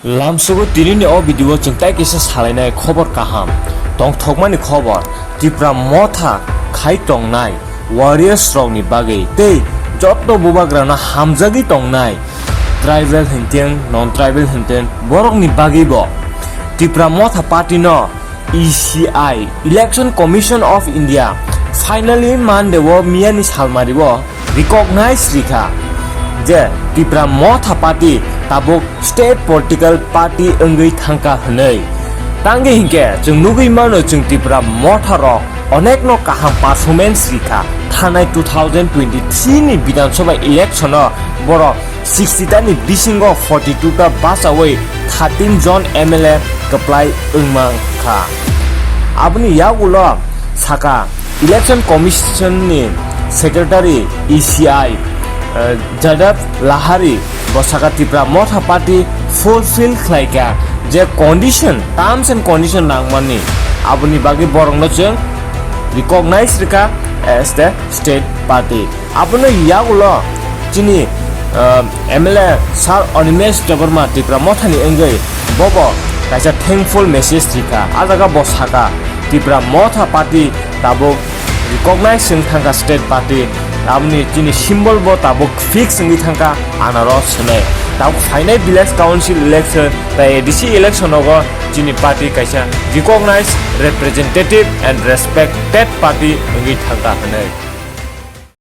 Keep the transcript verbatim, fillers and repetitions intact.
Lamsogo tinini o video o chwng tai kaisa salainai khobor kaham. Tongthokmani khobor, Tipra Motha khai tongnai warriors rokni bagwi tei joto bubagrano hamjagwi tongnai tribal hwntwng, non tribal hwntwng borokni bagwibo Tipra Motha party no E C I, Election Commission of India, finally Monday o miyani salmari o recognize rikha je Tipra Motha party tabuk state political party wngwi thangkha hwnwi. Tangwi hinkhe chwng nugwi mano chwng Tipra Motha rok onekno kaham performance rikha. Thanai two thousand twenty-three ni Bidhan Sabha election o borok sixty ta ni bisingo forty two ta bachaui thirteen jon M L A kwplai wngmang kha. Aboni yagulo saka Election Commission ni Secretary E C I, eh, Jadav Lahari bo saka Tipra Motha Party fulfill khlaikha je condition, terms and condition nangmani, aboni bagwi borokno chwng recognize rikha as the state party. Abono yagulo chini, ah, M L A Sir Animesh Debbarma Tipra Mothani wngwi bobo kaisa thankful message rikha. A jaga bo saka Tipra Motha party tabuk recognize wng thangkha state party. Aboni chini symbol bo tabuk fix wngwi thangkha anaros hwnwi. Tabuk phainai village council election tai A D C election nogo chini party kaisa recognize, representative and respected party wngwi thangkha hwnwi.